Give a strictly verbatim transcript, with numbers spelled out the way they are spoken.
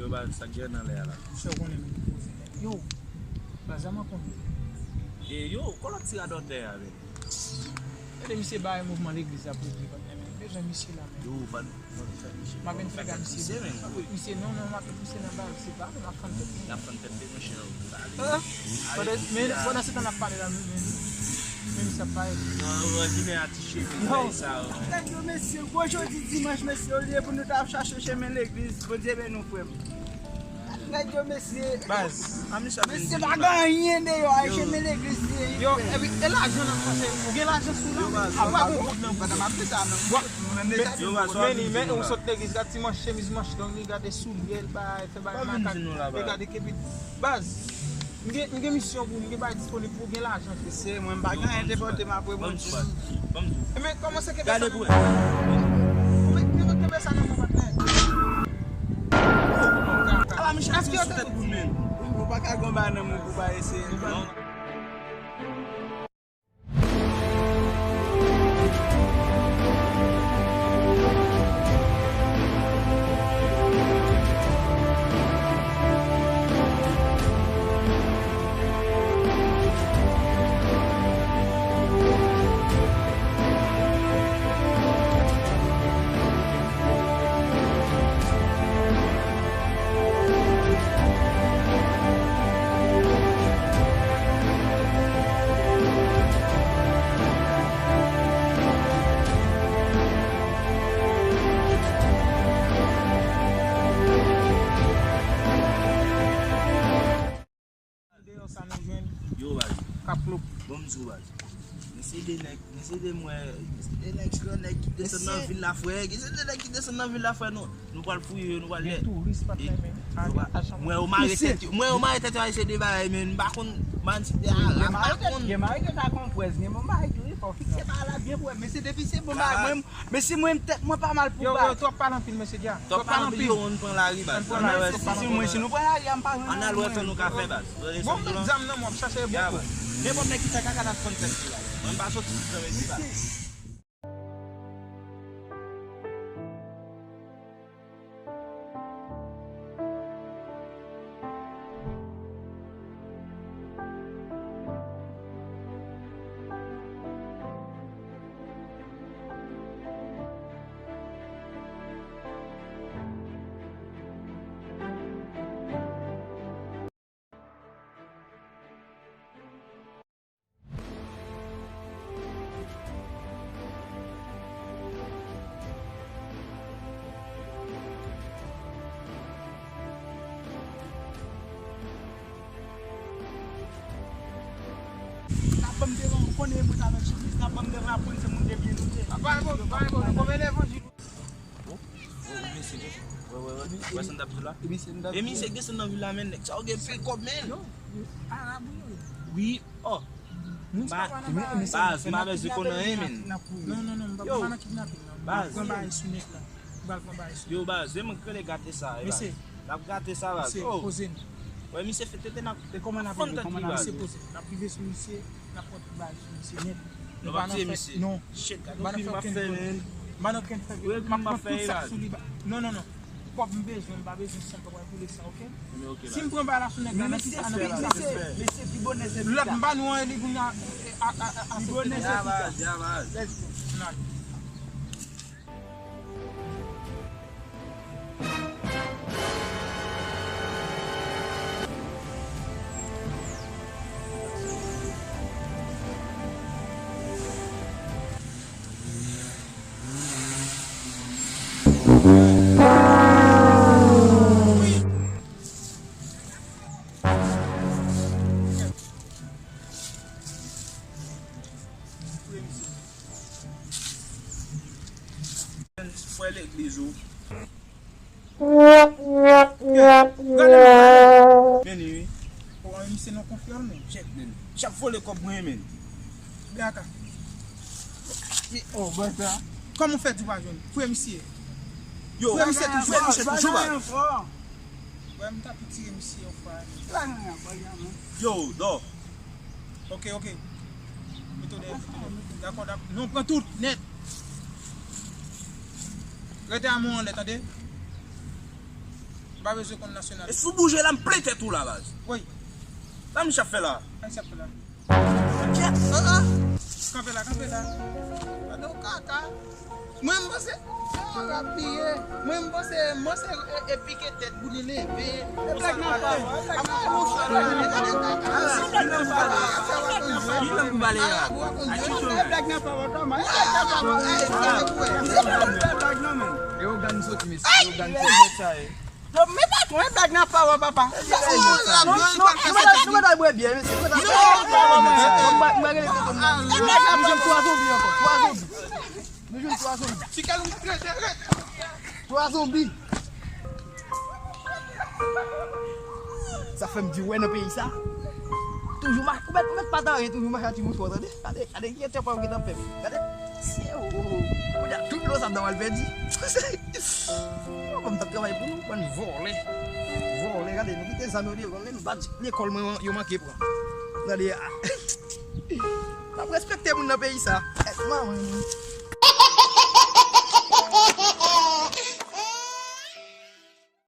Baz, sa k gen nan lè a la? Sa w konnen, men, poze tèt. Yo, baz, a mwen konnen. E yo, kòlòt ti radòtè a, men. Gade misye bay mouvman legliz la pou li, men. Bezwen misye la, men. Yo, pa nou, pa nou fè misye. M ap vin fè gade misye, men. Misye, non, non, m ap misye nan baz, se pa, m ap fann tèt li. L ap fann tèt li, monchè. Ah, pandan, men, pandan se tan n ap pale la, men, men, men misye ap pale. Non, non, jimè a ti cheve, sa, yo. Nèg yo, mesye, gwo jodi dimanch, mesye, olye pou nou ta ap chache chemen legliz, Bondye beni w, frè m. Nèg yo, mesye. Baz, a misye ap vin mesye, pa gen anyen deyò a, chemen legliz li ye. Yo, epi, e lajan n ap chache, ou gen lajan sou la? Yo, baz, ou pa gen kòb nan bouch. Pandan m ap di sa, men, men, men, men, ou sot legliz, gade ti manch, chemiz manch long li, gade soulye l bay, fè bay makak, e gade kepi. Baz, m gen, m gen misyon pou ou, m gen bagay disponib pou ou, gen lajan tou. Se mwen, m pa gen anyen te pote m apre Bondye. Ban m di w. Ebyen, kòmanse kenbe sa nan men w. Kenbe, kenbe sa nan men w, patnè. Ala, misye ap sou tèt moun, men. Ou pa ka gon bagay nan men w pou pa eseye. Deyò sa nou jwenn. Yo, baz. K ap klop. Ban m di w, baz. Men se de nèg, men se de mwen, men se de nèg gran nèg ki desann nan vil la, frè. Gen se de nèg ki desann nan vil la, frè, nou, nou pral fouye yo, nou pral gen touris, patnè, men. Mwen yo mare tèt yo, mwen yo mare tèt yo a eseye de bagay, men m pa konn, man, se de Arab, m pa konn. Gen mare tèt, gen mare tèt a konn prèz, gen bon bagay tou, wi, fò w fikse bagay la byen pou wè, men se depi se bon bagay, mwen, men si mwen tèt mwen pa mal pou baz. Yo, yo, twòp pale anpil, mesye Dja. Twòp pale anpil, yo, ann pran lari, baz. Ann pran lari, si mwen, si nou pran lari, a m pa jwenn anyen. Ann al wè tan nou ka fè, baz. Bon, m met zam nan mwen, m ap chache boko. Nenpòt nèg ki fè kaka n ap fann tèt li, baz. Mwen m pa soti nan mezi, baz. N ap ban m devan, ou konnen mwen t avèk chemiz, n ap ban m devan, aprann se moun de byen nou ye. Pa gen pwoblèm, pa gen pwoblèm. Konbyen levanjil ou? Oh, oh, mesye, mesye. Wè, wè, wè. Wè sa n t ap di la? E misye desann nan vil la, men nèg sa yo gen pil kòb, men. Yo, yo, Arab yo ye. Wi, oh. Baz, m pa bezwen konn anyen, men. Non, non, non, m pa nan kidnaping, non. M pral pran bagay sou nèg la. M pral pran bagay sou nèg la. Yo, baz, se mwen k rele gate sa, e, baz. Mesye. N ap gate sa, baz. Mesye, poze nou. Wè, misye fè tete n ap fann tèt li, baz. Mesye, poze. N ap rive sou misye, n ap pran tout bagay sou misye nèt. Nou pa nan fè, non. Shit, gade yon fim m ap fè, men. M pa nan okenn fè, m ap pran tout sa k sou li. Non, non, non. Kòb m bezwen, m pa bezwen san, kòb mwen pou le san, oke? Si m pran bagay la sou nèg la, nan kisa, nan kisa? Mesye, pi bonè se pita. Lòt m ba nou an, li vin a, a, a, a, pi bonè se pita. Let's go. Frè legliz ou. Gade men, men, wi. O, misye nan konfyòl, men. Tchèk, men. Chak vòlè kòb mwen, men. Gaka. Oh, bòs la. Kòman w fè di w pa jwenn? Frè misye. Yo, frè misye toujou, frè misye toujou, baz. Frè m ta tou tire misye yon fwa. Yo, dò. Ok, ok. Mete w dèyè, mete w dèyè. Dakò, dakò. Non, pran tout, nèt. Rete a men w anlè, tande? M pa bezwen konn nasyonalite. E si w bouje la, m plen tèt ou la, baz. Wi. Sa m ch ap fè la? Sa m ch ap fè la? Kèt, ah, ah. Kanpe la, kanpe la. Gade w kaka. Mwen, m panse, se yon rap li ye. Mwen, m panse, m panse, e, e pike tèt pou li leve. E blag nan pa w, e blag nan pa w. Ki lang ou pale a? E blag nan pa w, kòman? E blag nan pa w. E blag nan, men. E yo gang soti, mesye. Yo gang soti. Non, men patwon, e blag nan pa w, papa. Non, non, nou mèt al, nou mèt al bwè byè, mesye. Nou mèt al bwè byè. Mwen, mwen rele tonton mwen. E blag nan pa w. Nou jwenn twa zonbi ankò, twa zonbi. Nou jwenn twa zonbi. Ti kal ou trete, rete. Twa zonbi. Sa fè m di wè nan peyi sa. Toujou ma-, ou mèt, ou mèt pa t anyen, toujou mache ak ti mouchwa, tande? Gade, gade, ki etè pa w gentan fè m. Gade. Sye, o, o, o. Kounye a, tout dlo sa m ta pral pèdi. Yo, kòm m t ap travay pou nou, bann vòlè. Vòlè, gade, nou kite zam yo devan, menm badj lekòl mwen, yo manke pran. Gade, a. N ap respekte moun nan peyi sa. Èt manman.